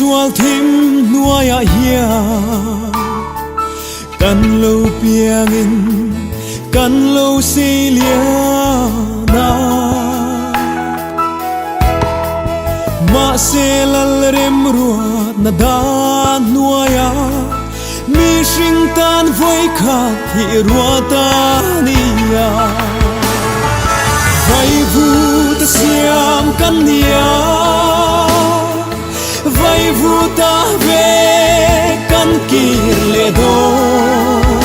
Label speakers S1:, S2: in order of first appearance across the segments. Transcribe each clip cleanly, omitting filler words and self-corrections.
S1: sual thim hnuaiah hian kan lo piangin kan lo seilian a. Mahse Lalremruatna dan hnuaiah mihring tan vawikhat hi ruat a ni a. Vaivuta siam kan ni a, vaivuta ve kan kir leh dawn.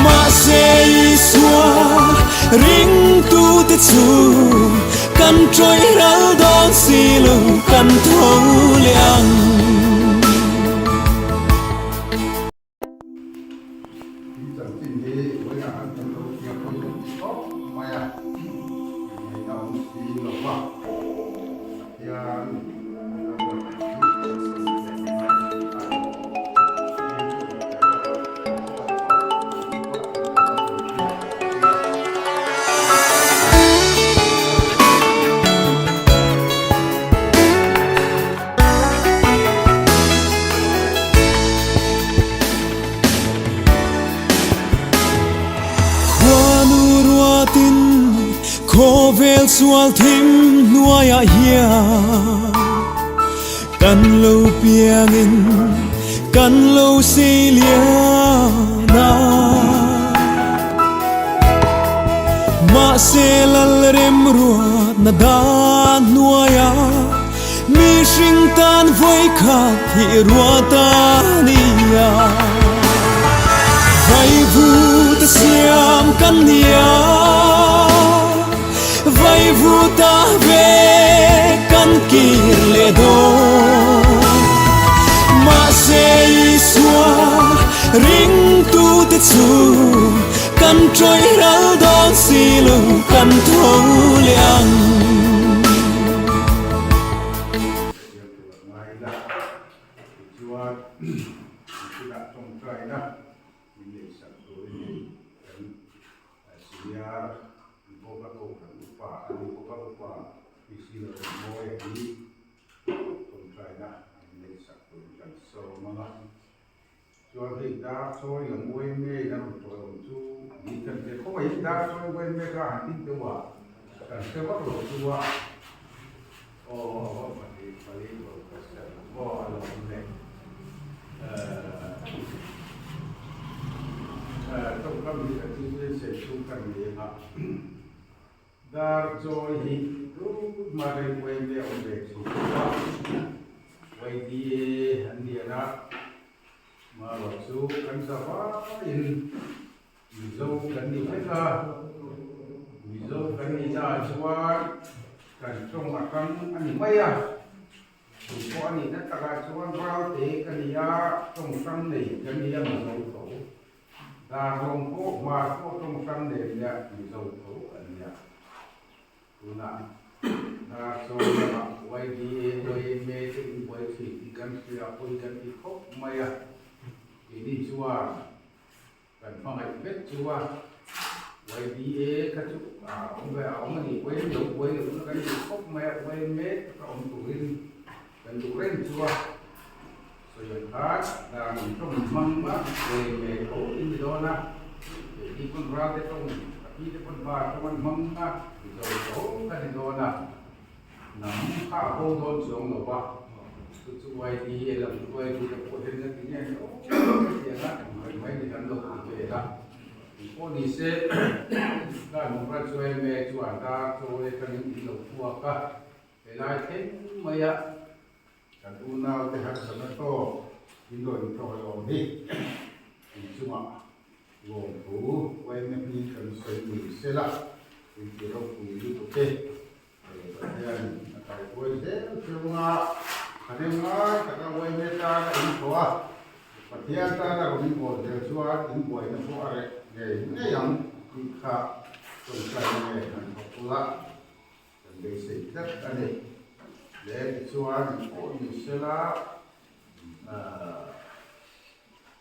S1: Mahse Isua ringtute chu kan tawih ral dawn si lo, kan tho leh ang.
S2: In chanchin hi vawiinah han kan lo hria pawh hi kan ti tawp mai a, ngaihna awm si lo va, Pathian a ruat ang hi kan sawi thiam a ngai si a.
S1: Khuanu ruatin khawvel sual thim hnuaiah hian kan lo piangin kan lo seilian a. Mahse Lalremruatna dan hnuaiah Mihring tan vawikhat hi ruat a ni a, vaivuta siam kan ni a, vaivuta ve kan kir leh dawn. Mahse Isua ringtute chu kan tawih ral dawn si lo, kan tho leh ang.
S2: Siam tur a ngai la, tichuan thil-ah tawngtaina min neihsak turin hei kan senior bawk a kohhran upa a ni bawk a, upa PC Lalrinmawia hi tawngtaina min neihsak turin kan sawm ang a. Chuan hei dar chawi lam uai ngei a rawn tawi awm chu ni kan hre khawp a, hei dar chawi uai mek a han tin deuh a, kan hre vak lo chu a, aw a va pali pali lo ka hre lo maw a lo awm leh eh tawngkam hi kan thil chu in chhung kan ni ang a, dar chawi hi hma rei uai nge a awm ve thin chu a, YDA an lian a. Marawh chu kan za vaiin Mizo kan ni vek a, Mizo kan ni naah chuan kan tawng a hrang a ni mai a, chu pawh a nihna takah chuan Ralte ka ni a, tawng hrang nei kan ni a Mizo tho, Darlawng pawh Hmar pawh tawng hrang nei an nia Mizo tho an nia. Tunah Darchawi lamah YDA, YMA te inbuai thin tih kan hria a, pawi kan ti khawp mai a. Keini chuan kan hmangaih vek chu a, YDA kha chu a awm ve a awm a ni, YM lo buai loh na kan duh khawp mai a, YMA taka awm turin kan duh reng chu a. Sawi ang khan dan tawng hmang a, YMA tho in ni dawn a, keini pawn Ralte tawng a pi te pawn Hmar tawng an hmang a, Mizo tho ka ni dawn a, hnam kha a bo dawn chuang lo va, chu chu YDA lam hruaitu te pawh hian engati nge ni aw hetiang a mai mai ni kan lo ti ve a, engpawh ni se dan Mumra chu YMA chuan dar chawi atangin in lo chhuak a, helai thleng maia Kan unaute harsatna tawk in rawn tawih awm hi in chungah lawmthu uaina hming kan sawi ni sela in ti ropui lutuk e. Pathian a kaihruai zel chunga thahnem ngai taka uaina tan a inthawh a, Pathian tana rawn inbawl zel chuan in buaina pawh a reh ngei ngei ang tih kha tawngtaina nge han thawk ula. Kan beisei tlat a ni. Le tichuan engpawh ni sela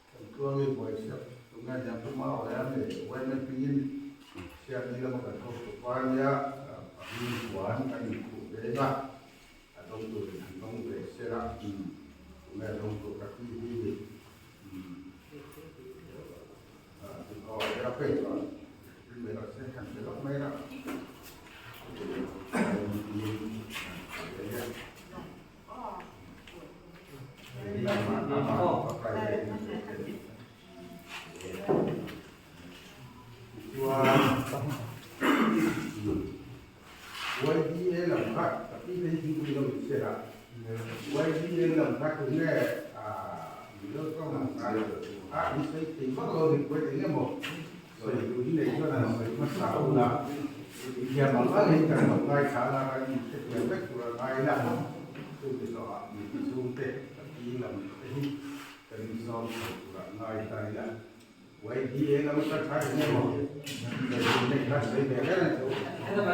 S2: kan tluangi buaisiak tunge nia Pu Mauria a ni YMA hmingin Siamni lama kan hotu pa nia a hming huan kan inkhuh veng a, a dawng turin han dawng ve sela. la, tunge lawm tur ka tih hi ni. YDA lam kha ka pi te hi thingpui lo in hriat a, YDA lam kha tunge Mizo tawng a in sawi thei vak lo dik pawh eng emaw sawi duh hi nei chuan an sawi hmasa hun a, inthiam ang ang in kan lo ngaithla la kan inhrethiam vek tur a ngai la, chu ti zawhah mipi chhungte ka pi lam te hi kan inzawm chho tur a ngai ta ila. YDA lam ka tha eng emaw sawi nei kha sawi ve reng ang chu.
S3: Kan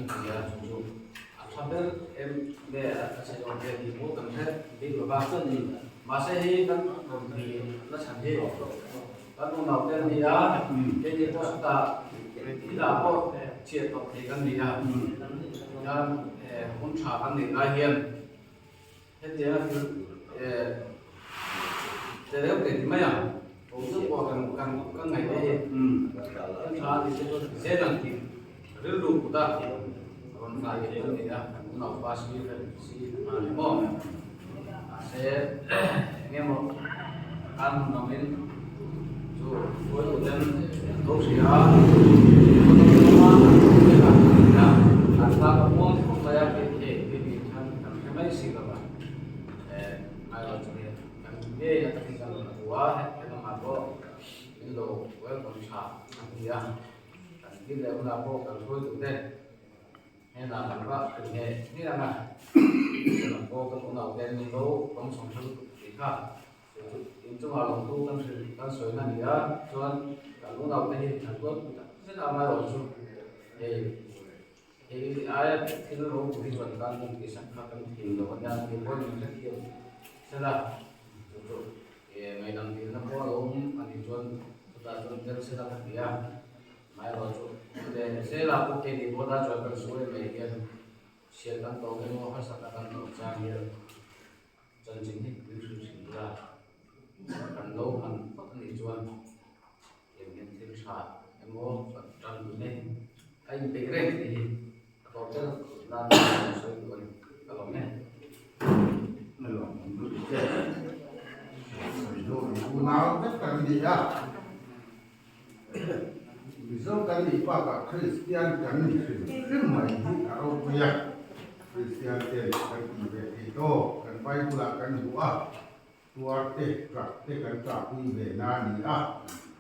S3: ti a, chu chu a tha ber em nge a chhe lo nge tih pawh kan hre bik lo va. Mahse hei kan rawn ti la chhan hi kan unau te an ni a, keini pawh chutah inah pawh chhiat tawp thei kan ni a, tihian hun tha kan neih lai hian hetianga thil te reuh te ti mai ang, awm deuh pawh kan kan kan ngaih te hi thil tha a ni te chuan zel ang tih rilru kut a rawn hnai leh kan nei a, kan unaupa si rem si a ni maw? Mahse eng emaw kan hun angin chu hruaitu ten an lo hria a, an tan a muang khawp mai a, hei hei hei khan kan hre mai si lo va, ngailo chu hei kan ngei a takin kan rawn hmu a, helamah pawh min lo welcome tha a ni a, kan thil leh hunah pawh kan hruaitu te Hnenah kan va hrilh nge nge ang a, lam pawh kan unau te min lo tawng chhawm hre lutuk tih kha in chungah lawmtu kan hrilh kan sawina a ni a, chuan kan unau te hi an tuar pui tak zet a amaherawh chu hei hei aia thil ropui hi chuan tan kan tihsak kha kan thei lo a nia tih pawhin min hrethiam sela chu chu ngaihdam dilna pawh a lo awm a nih chuan chutah chuan tel sela ka ti a. Amaherawhchu leh zela pawh keini pawh dar chuan kan sawi mai hian chhiat kan tawk emaw harsatna kan tawk chang hian chanchin hi min hrilh thin ila kan lo han phawt a nih chuan eng hian thil tha emaw tan duhna hi a inpeih reng tih hi a tawp ber nan kan sawi duh a ni ka lawm e.
S2: A lawmawm lutuk e. Sawi dawn unau vek kan ni a. Mizo kan nih bakah Kristian kan ni hrim hrim mai hi a ropui a, Kristian ten kan tih ve thei tawk, kan Bible ah kan hmu a, tuar te, tap te kan tahpui ve na a ni a,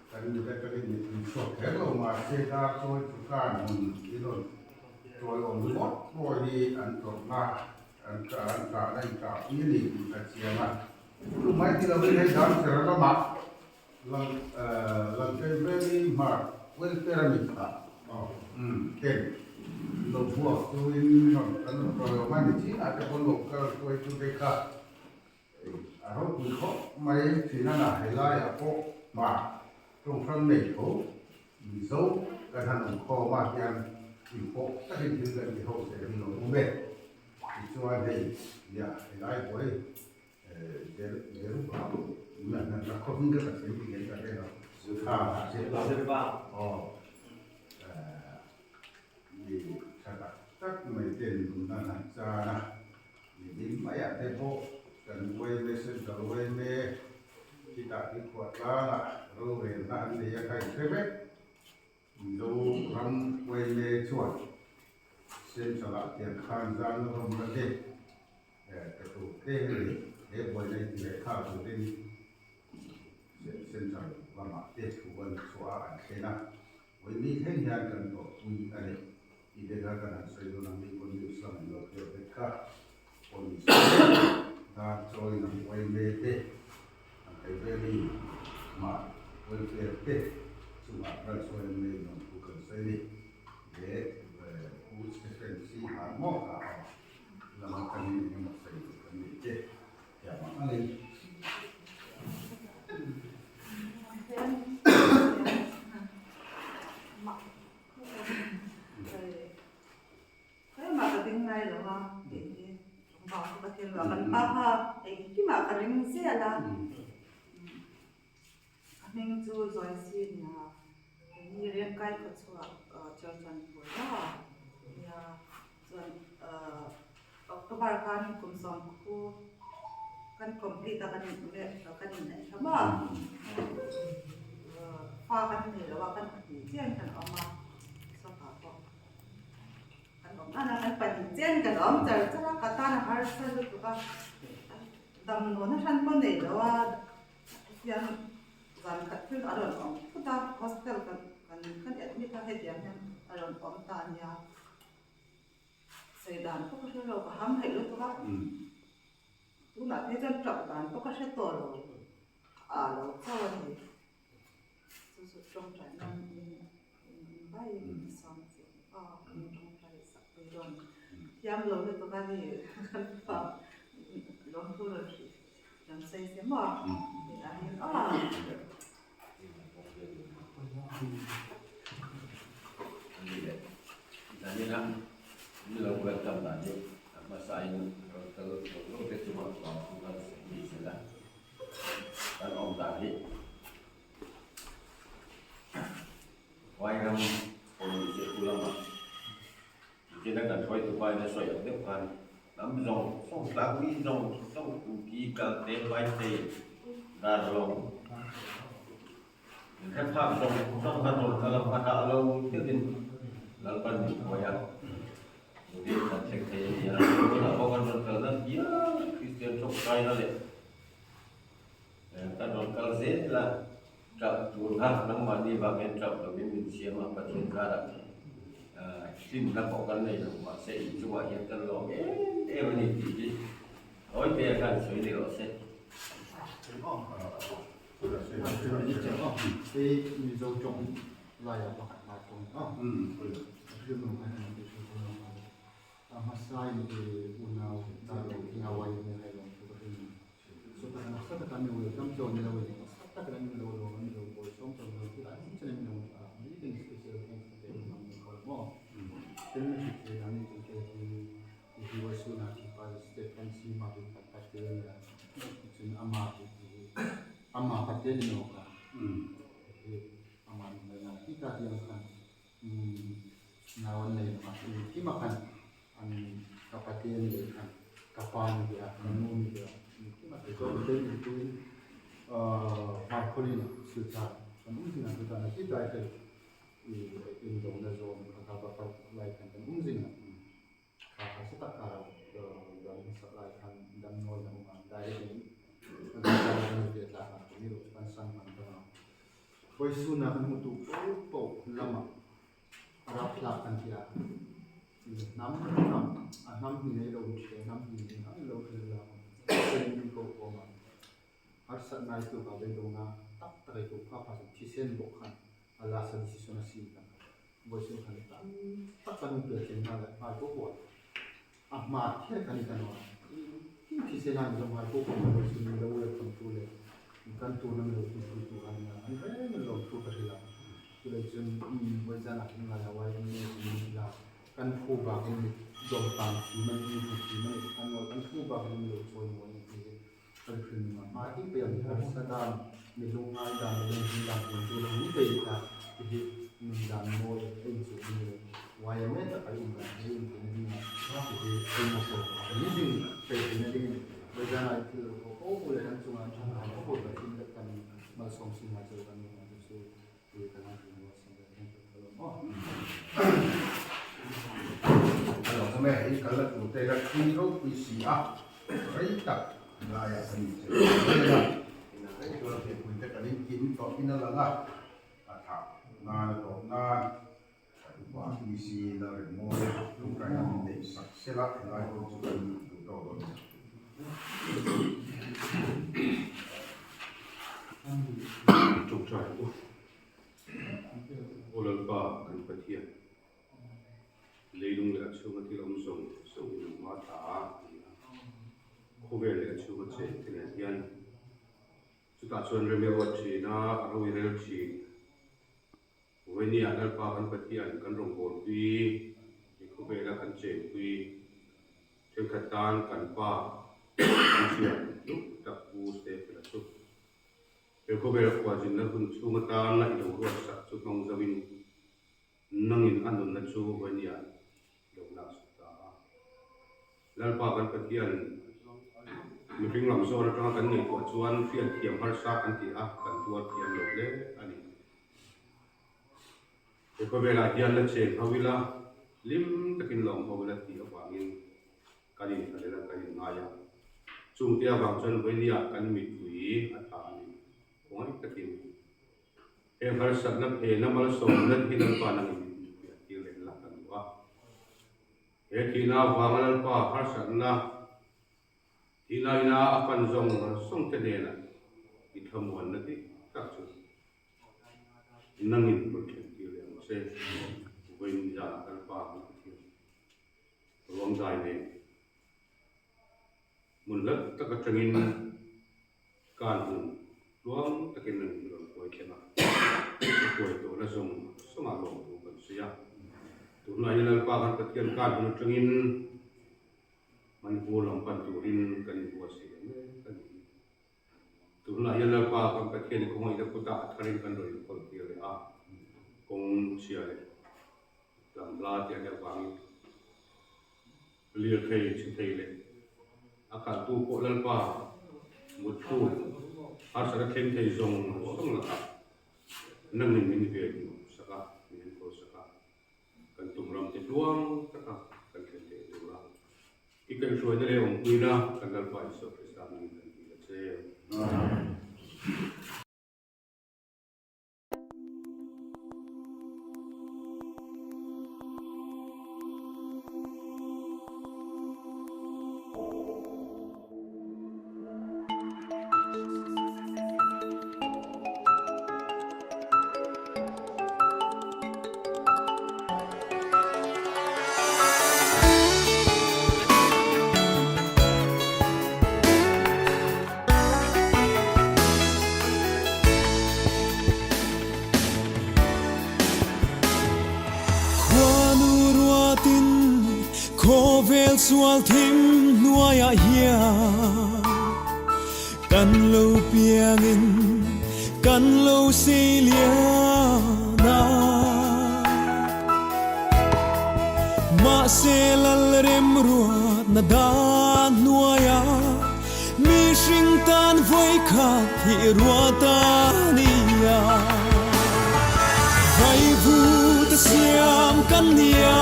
S2: kan mit atangin mipui chhuak kher lo mahse dar chawi chu kan hmun i rawn tawiawm ringawt pawh hi an tawrhna an an tahna in tahpui a ni tih ka chiang a, chumai ti lovin hei Damchera lamah Langkai Valley Mart welfare a ni kha ten lo buak tuin rawn kan rawn tawi awm a ni chin ah te pawn lo kal hruai tu te kha a ropui khawp mai thin a na helai ah pawh Mart tawng hrang nei tho Mizo kan han awm khawm ah hian inpawh takin thil kan ti ho zel hi lo awm e tichuan hei nia helai buai Central ah tiang khan zan rawm la te. Ka tur tlem a ni. He buaina hi ti leh kha turin Central lamah te thu an chhuah a, an thlen a. Vawi mi thleng hian kan tawrhpui a ni. Tih te kha kan han sawi dawn ang, mi pawn news lam an lo hriat vek kha. Police te, dar chawi lam yma te, an thei ve mi mah welfare te chungah branch yma in awm thu kan sawi a ni. He Pu Stephen C. Harmawk a lam atangin eng emaw sawi duh kan nei che thiam ang a ni.
S4: Keimah ka ding ngai lo a tih hi rawngbawl chu ka thil lo a, kan pa kha engkimah ka ring zel a, a hming chu Zawi Sin a, keini Riangkai khawchhuak Churchanpur a nia chuan October khan kum sawmkhu kan complete a kan kan inneih hlawm a, fa kan nei lo a kan pahnih chian kan awm a sawtah pawh. Kan awm hlan a, kan pahnih chen kan awm char char a, ka tan a harsa lutuk a, damdawn a hran pawh nei lo a, hetiang zan khat thil a rawn awm phut a, hospital kan kan admit a, hetiang hian a rawn awm ta a nia, sawi dan pawh ka hre lo, ka ham theih lutuk a, tunah phei chuan tap dan pawh ka hre tawh lo, a lo chauh a ni. Chu chu tawngtai nan min vai min sawm che a min tawngtai sak pui dawn thiam lo lutuk a ni kan fa lawmthu rawn hrih lam sawi se maw tih ah hian aw.
S5: Ani leh Zanina min lo welcome dan hi a hmasa in rawn kal lo lo te chungah lawmthu kan sawi ni sela. Kan awm dan hi Vairam pawlni te pu lamah nichina kan hruaitu pa in a sawi ang deuh khan hnam zawng zawng tlang mi zawng zawng Kuki kal te Paite Darlawng min hre phak zawng zawng khan rawn kal a hmanah lo deuhin Lalpan min hruai a Nudin kan thleng thei a ni a tunah pawh kan rawn kalna hial Kristian tawngtaina leh Kan rawn kal zel a, tap tur kha nangmahni vang hian tap lovin min siam a, Pathian karah hlimna pawh kan nei lo, mahse inchungah hian kan lawm em em a ni tih hi Awite khan sawi ni rawh se.
S6: Nasa taka mi welcome chaw ni lo in nasa taka min lo lawm a min lo bawi sawm chaw ni lo thil ah engtin chen min lo a bikin special thanks ka pe ang ni khawl maw tel na hrit thei ang ni chu te hi i hi waisuna thi pa Stephen C ma hi ka te nia chun ama hi ama ka te ni no ka hi ama ni mai na hi ta tiang khan nau an nei ma hi ma khan An ka pate ni leh khan ka pa ni ve a, ka nu ni ve a, engkim a thei tawh. Miten intuin hmaikhawlin silchar kan um zingah chutan a ti dai hei i indona zawn kha kha va fight lai khan kan um zingah kha kha sa tak kara dan hmasak lai khan dam nawi a awm a, direct in kan kan ve tlak a, kan ni kan sang hman ta a. Vawisuna kan hmutu pawh pawh lamah a rapthlak kan ti a. Hnam hnam a hnam hnih nei lo hre hnam hnih nei ang lo hre la sen min ko khawm a harsat nai tluk a beidawng a tak tak ei tuk kha kha chu thisen bawk khan a last a decision a siam tak vawisin khan tam tak kan pe thleng nghal leh nghal pawh pawh a hma kher khan i kan awm a tin thisen a inzawm nghal pawh pawh vawisin min lo welcome tu leh kan turna min lo tuipui tu khan an reng in lawmthu ka hrilh a. Chulai chuan Vawichana hi ngai a YMA chu min hrilh a, kan phu bakin mi dawmkang thim a ni, mi hmu thim a ni, kan nawi kan phu bakin mi lo chawi mawi a ni tih hi kan hrilh nung a. Hma hi pei ang harsa dan, mi lungngai dan, mi lunghlui dan tur chu lo ni pei ta ti hi nun dan mawi a inchuh ni lo. YMA tak a i um dan hi i inpui na ding a ti hi a inhmu tawh a ni ding pei pui na ding a ni. Vawichana hi thil lo haw fo le kan chungah an tha hna fo fo Pathian vek kan malsawm sin ah chu kan ni ang chu.
S2: Alo awm e, in kal la tur te kha thui ropui si a. Rei tak laiah kan inchei vel a, chuan mipuite kan inkin tawhin a lang a, a thah nan a tawp nan upa PC Lalremawia tawngtaina min neih sak sela helai hun chu kan duh tawk dawn a ni.
S7: Tawngtai u Aw Lalpa kan Pathian. Leilung leh a chhunga thil awm zawng zawng in an hma ta a ni a, khawvel leh a chhunga cheng te nen hian chutah chuan rem i ruat thin a, ro i rel thin. Vawinia Lalpa kan Pathian kan rawngbawlpui i khawvela kan chengpui thenkhat tan kan pa kan thian duh tak Pu Stephen-a chu he khawvela khualzinna hun chhung atana i lo ruatsak chu hmang zoin Nangin a nunna chu vawinia lo laksak ta a. Lalpa kan Pathian mihring lam zawn atanga kan ngaihtuah chuan hriatthiam harsa kan ti a, kan tuar thiam lo hle a ni. He khawvelah hian la cheng ho ila, hlim takin lawm ho ila tih avangin kan inhlalel a, kan inngai a. Chungte avang chuan vawinia kan mipui a tla a ni. Khawngaih takin. He harsatna phena malsawmna hi Lalpa nangin min hmuhfiah tir leh lak a duh a. He thihna avanga Lalpa harsatna thihna ina a fan zawng zawng te hnenah i thlamuanna dik tak chu nangin rawn thlen tir leh ang che. Vawiin zanah Lalpa kan Pathian ruangdai nen hmun hlat tak atangin Kan hun tluang takin an rawn kuai thleng a, a kuai tawhna zawng zawngah lawmtu kan sawi a. Tunlai hian Lalpa kan Pathian kan hun atangin Manipur lam pan turin kan inbuatsaih leh mek a ni. Tunlai hian Lalpa kan Pathian i khawngaihna kutah a tharin kan rawn inkawl tir leh a, kawng chhia leh lamhla te a nih avangin Lirthei chhe thei leh a kalhtu pawh Lalpa mutthul harsat a thleng thei zawng zawng lakah nangin min vel sak a, min enkawl sak a, kan tum ram te tluang taka kan thlen theih tur a, i kaihhruaina leh awmpuina kan Lalpa Isua Krista hmingin kan ti a che. Amen.
S1: Khuanu ruatin khawvel sual thim hnuaiah hian kan lo piangin kan lo sei lian a. Mahse Lalremruatna dan hnuaiah Mihring tan vawikhat hi ruat a nia. Vaivut a siam kan nia.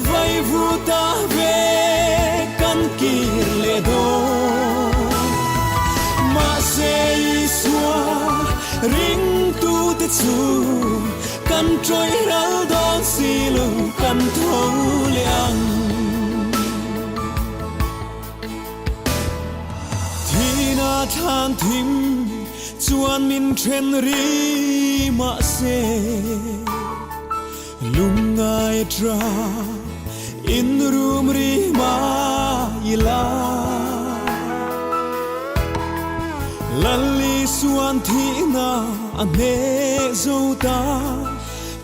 S1: Vaivut a ve kan kir leh dawn. Mahse Isua ringtute chu kan tawih ral dawn si lo kan tho leh ang. Thina thlan thim chuan min then ri mahse lungngai tra in rum ri mai la. Lal Isuan thihna a hneh zo ta.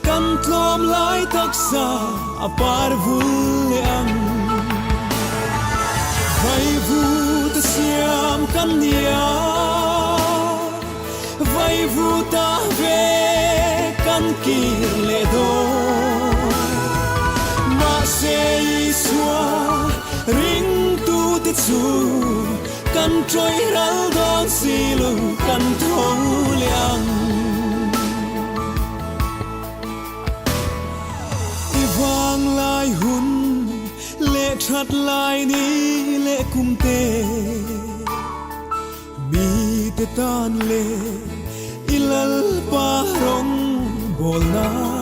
S1: Kan tlawm lai taksa a par vul leh ang. Vaivut a siam kan nia, vaivut a ve kan kir leh dawn. Mahse Isua ringtute chu kan tawih ral dawn si lo kan tho leh ang. I vang lai hun leh that lai ni leh kum te mi te tan leh i Lalpa rawng bawl nan.